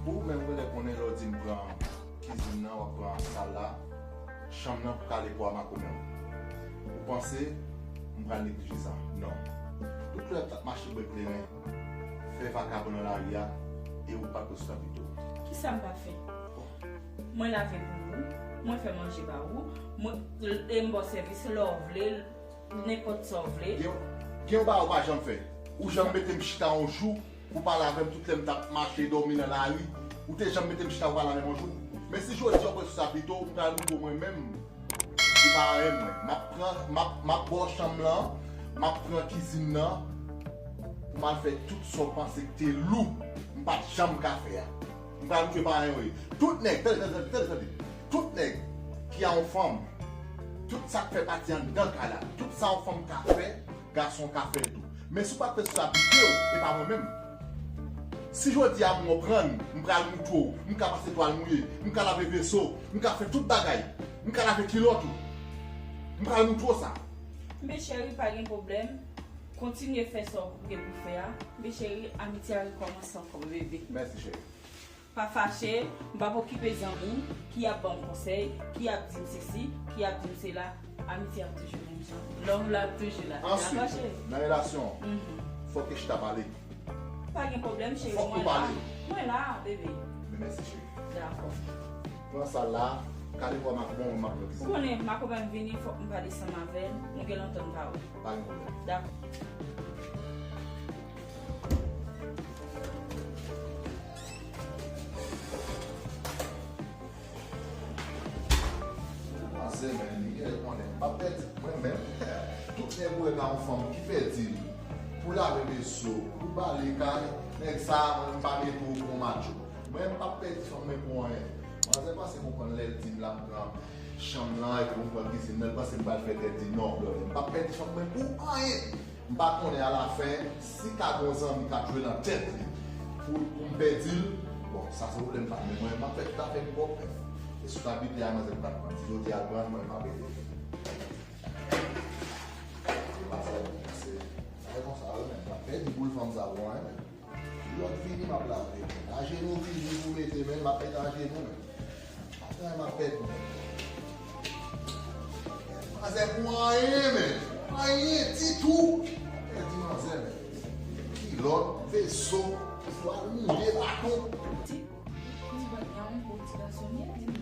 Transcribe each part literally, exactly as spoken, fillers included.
Ou menm genlè konnen lè w di m pran kizin nan, w ap pran sal la, chanm nan pou kale po a makomè w. Ou panse m pral neglije sa? Non. Tout lè w t ap mache bwè kleren, fè vakabon nan lari a, e ou pa t sou Papito. Kisa m pa fè? Mwen lave pou ou, mwen fè manje ba ou, mwen, e m ba w sèvis lè w vle, nenpòt sa w vle. Gen, gen yon bagay ou pa janm fè. Ou janm mete m chita yon jou pou pale avè m tout lè m t ap mache dòmi nan lari. Ou te janm mete m chita pou pale avè m yon jou? Men si jodi a w pran sou Papito, m pral moutre w mwen menm. Li pa anyen mwen. M ap pran, m ap, m ap ba w chanm lan, m ap pran kizin nan, pou m al fè tout sa w panse ki te lou, m pa t janm ka fè a. M pral moutre pa anyen wi. Tout nèg, tande, tande, tande, tande. Tout nèg ki a yon fanm, tout sa k fè pati anndan kay la, tout sa yon fanm ka fè, gason ka fè l tou. Men si w pa t fè sou sa, pike w, e pa mwen menm. Si jodi a m konprann, m pral moutre w, m ka pase twal mouye, m ka lave veso, m ka fè tout bagay, m ka lave kilòt ou. M pral moutre w sa. Men cheri, pa gen pwoblèm. Kontinye fè sa w gen pou fè a. Men cheri, amitye a rekòmanse ankò, bebe. Mèsi, cheri. Pa fache, m p ap okipe zanmi m ki ap ban m konsèy, ki ap di m sesi, ki ap di m sela. Amitye ap toujou menm jan. Love la ap toujou la. Answit, dakò, cheri? Nan relasyon an, mhm, fòk e chita pale. Pa gen pwoblèm, cheri. Fòk nou pale. Mwen la, bebe. Men mèsi, cheri. Dakò. Pran sal la, kale po a makomè w, m ap pran kizin. Ou konnen, makomè m vini, fòk m pale ansanm avè l. Nou gen lontan n pa wè. Pa gen pwoblèm. Dakò. Manzè, men, li genlè konnen. M p ap pèdi mwen menm. Tout nèg ou wè ka yon fanm ki pèdi l pou lave veso, pou bale kay, nèg sa a, mwen, m pa mete w pou yon match. Mwen, m p ap pèdi fanm mwen pou anyen. Manzè panse m konprann lè l di m l ap pran chanm lan epi m pran kizin nan, l panse m pral fè tèt di non, brother. M p ap pèdi fanm mwen pou anyen. M pa konnen alafen si ka gen yon zanmi k ap jwe nan tèt li pou, pou m pèdi l. Bon, sa se pwoblèm pa m, men mwen, m ap fè tout afè m pwòp, men. E sou tab li te a, manzè m pa t pran. Si jodi a l pran l, mwen, m ap ede. E pa sa, se, sa e konsa, wi, men. M ap pèdi boul fanm sa pou anyen, men. Lòt vini, m ap lave. Ajenou vini pou mete, men, m ap mete ajenou, men. Atè, m ap pèdi, men. Manzè pou anyen, men. Anyen ditou. M ap pèdi manzè, men. Kilòt, veso, twal mouye, baton. Ti, ti banya, yon bon ti gason, li di m.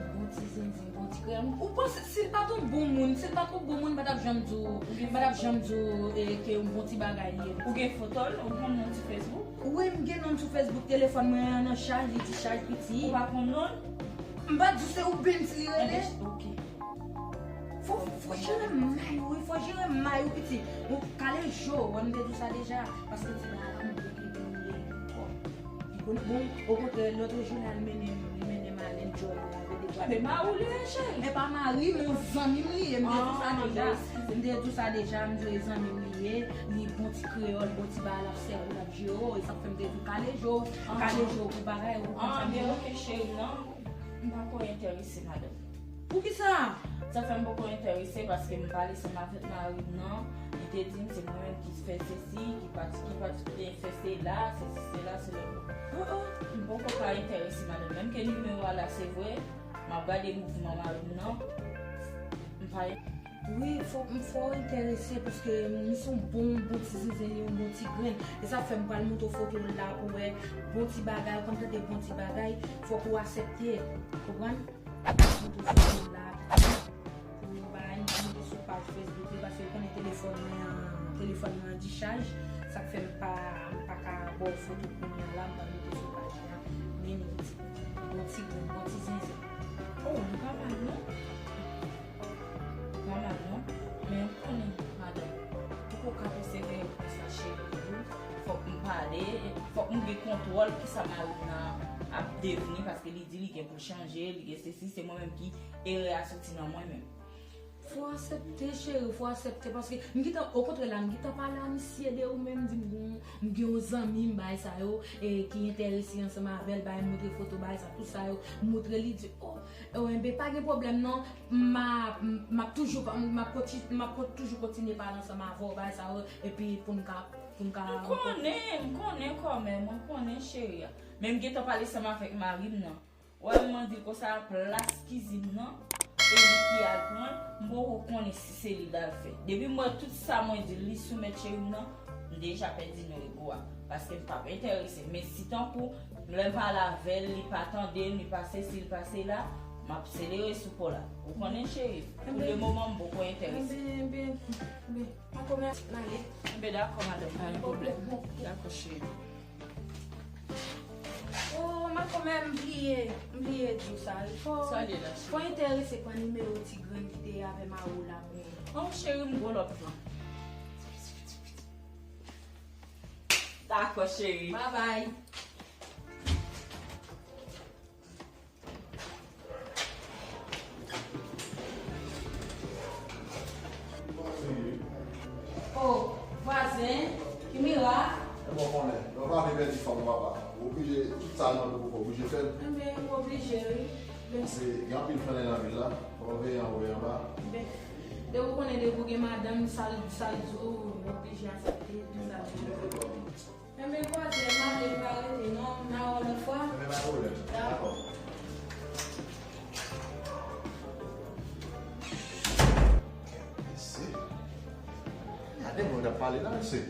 Bon ti zenzen, bon ti krèm. Ou panse, si l pa t yon bon moun, si l pa t yon bon moun, m pa t ap janm di w, m pa t ap janm di w, e, ke yon bon ti bagay li ye. Ou gen foto l? Ou konn non l sou Facebook? Wi, m gen non l sou Facebook. Telefòn mwen an nan chaj, li di chaj piti. Ou pa konn non l? M pa di w se Oubens li rele? Enben, ok. Fò, fò jere may ou, wi, fò jere may ou, piti. Ou kale je w, m te di w sa deja, paske ti bagay la, m te di w li twòp. Li konn, bon, okontrè, lòt jou la, li mennen, li mennen m al enjoy, lave de bwa. Men mari w li ye, cheri? E pa mari m, yon zanmi m li ye, m te di w sa deja. M te di w sa deja, m di w e zanmi m li ye, li bon ti kreyòl, bon ti bagay, l ap sèvi w, l ap jere w, e sa k fè m te di w kale je w, kale je w pou bagay, ou konprann sa m di w? Ah, men ok, cheri, non. M pa ko enterese, madanm. Poukisa? Sa fè m poko enterese, paske m pale ansanm avèk mari m nan, li te di m se mwen menm ki fè sesi, ki pati, ki pati, ki fè sela, sesi, sela, sela. Oh, oh, m poko ka enterese, madanm. Menm ke nimewo a la, se vre, m ap gade mouvman mari m nan, m pa. Wi, fò, fò w enterese, paske li se yon bon, bon ti zenzen, li yon bon ti grenn. E sa fè m pral montre w foto l la pou w wè bon ti bagay, ou konn tande bon ti bagay, fòk ou aksepte, konprann? Montre foto l la, pou yo pa al monte sou paj Facebook li, paske ou konnen telefòn mwen an, telefòn mwen an dichaj, sa k fè m pa, m pa ka ba w foto kounye a la, m pa monte sou paj la, men li bon ti, bon ti grenn, bon ti zenzen. Oh, li pa mal non. Li pa mal non. Men ou konnen, madanm, ou poko ka pèsevere konsa, cheri, wi. Fòk m pale, fòk m gen kontwòl kisa mari m nan ap devni, paske li di li gen pou l chanje, li gen sesi, se mwen menm ki erè a soti nan mwen menm. Fò w aksepte, cheri, fò w aksepte, paske m gentan, okontrè la, m gentan pale a misye de ou menm, di m bon, m gen yon zanmi m, bagay sa yo, e, ki enterese ansanm avè l, bay montre foto, bagay sa, tout sa yo, m montre li, di, oh, oh, enben, pa gen pwoblèm non, m a, m ap toujou, m ap konti-, m ap kon-, toujou kontinye pale ansanm avè w, bagay sa yo, epi pou n ka M konnen, m konnen kòmè, mwen konnen cheri a. Men m gentan pale ansanm avèk mari m nan. Wè mwen di l konsa plas kizin nan, e li ki al pran, m poko konnen si se li l al fè. Depi m wè tout sa mwen di l, li soumèt cheri m nan, m deja pèdi non ego a. Paske m p ap enterese. Men si tankou, lè m pale avè l, li pa tande m, li pa sesi, li pa sela, m ap selere sou po la. Ou konnen cheri, pou le moman m poko enterese. Enben, enben, enben, mwen kòmè m ale. Enben dakò madanm, pa gen pwoblèm. Dakò cheri. Oh, makomè, m bliye, m bliye di w sa wi. Fò, fò enterese pran nimewo ti grenn ki te avè mari w la pou mwen. Oh, cheri, m gwo lòt pran. Dakò, cheri. Bye bye. Oh, vwazen, Kimira. E bon, konnen, lè w pa vle pèdi fanm ou papa, ou oblije, tout sa l mande w pou fè, ou oblije fè l. Enben, ou oblije, wi. Paske gen anpil fannèy nan vil la, fò w veye anwo, veye anba. Enben, depi w konnen, depi w gen madanm, sa l, sa l di w, ou oblije aksepte, tout sa l di w. Enben, vwazen, m ale, m pa rete non, n a wè lòt fwa. Enben, pa pwoblèm. Dakò. Mesye. Gade moun k ap pale la, mesye.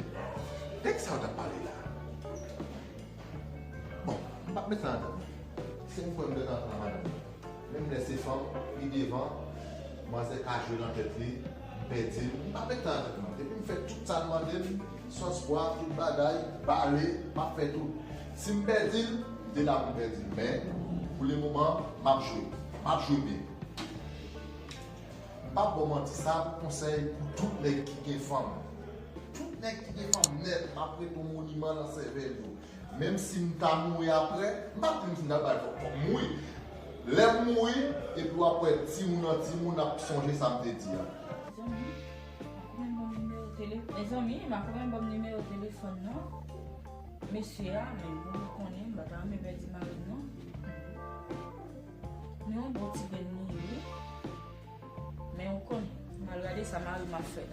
Nèg sa yo t ap pale la. Bon, m p ap met sa nan tèt mwen. Se m kwè m dwe ka pran madanm nan. Menm lè se fanm, pi devan, manzè ka jwe nan tèt li, m pèdi l, m pa met tan nan tèt mwen. Depi m fè tout sa l mande m, sòs bwa, tout bagay, bale, m ap fè tout. Si m pèdi l, m te la pou m pèdi l. Men, pou le moman, m ap jwe. M ap jwe byen. M p ap ba w manti, sa a konsèy pou tout nèg ki gen fanm. Tout nèg ki gen fanm nèt, m ap rete yon moniman nan sèvèl yo. Menm si m ta mouri apre, m p ap di m si m ta bay fòk, fòk m mouri. Lè m mouri, epi w ap wè timoun an timoun ap sonje sa m te di a. Mezanmi, Makomè ban m nimewo tele-, mezanmi, Makomè ban m nimewo telefòn nan. Mesye a, men bon, ou konnen, m pa ta renmen pèdi mari m non. Men yon bon ti grenn li ye, wi. Men ou konnen, m al gade sa mari m ap fè.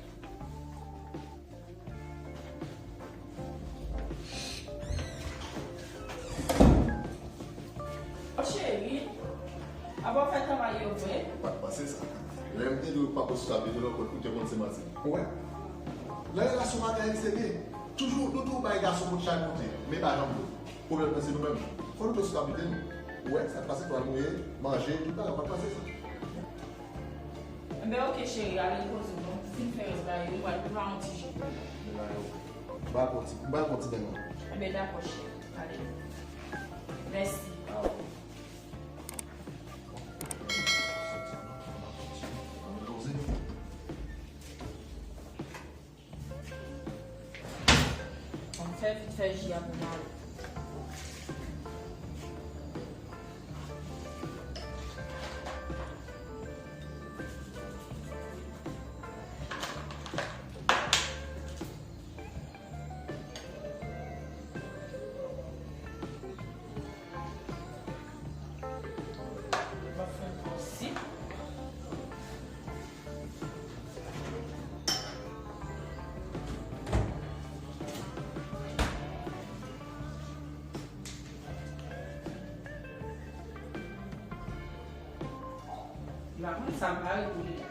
O cheri, apa w fè travay yo vre? Ou pa t panse sa. Lè m te di w pa posib sa vide lòt kot, ou te konn se manti. Ou wè? Lè relasyon pa gen serye, toujou nou tou bay gason moun chay monte, men pa janm dlo. Pwoblèm nan se nou menm. Fò nou tou sou kapite nou. Ou wè, sa k pase, twal mouye, manje, tout bagay, ou pa t panse sa. Enben, oke, cheri, ale repoze w non. Fin fè rès bagay yo, ou pral pran yon ti ji. M pral pran ti, m pral pran ti ben non. Enben, dakò, cheri. Ale. Mèsi. Ann fè vit fè ji a pou m ale. M ap fè yon ti sik. M pa konn sa m pare pou li la.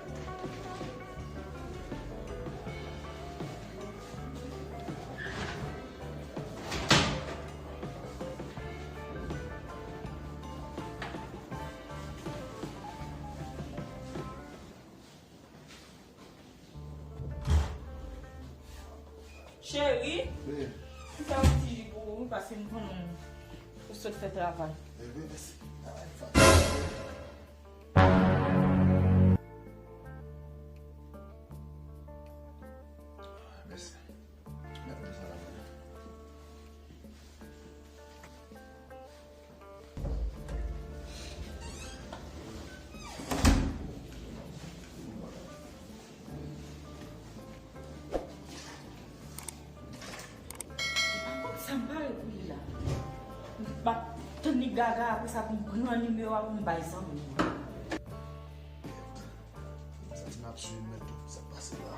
Cheri, wi, m fè yon ti ji pou ou, paske m konnen ou sot fè travay. Ebyen, mèsi. Mèsi. Mèt mwen sa la. M pa konn sa m pare pou li la. M ap tann li gaga, apre sa pou m pran nimewo a pou m bay zanmi m. M santi m ap swiv mwen tou, sa k pase la.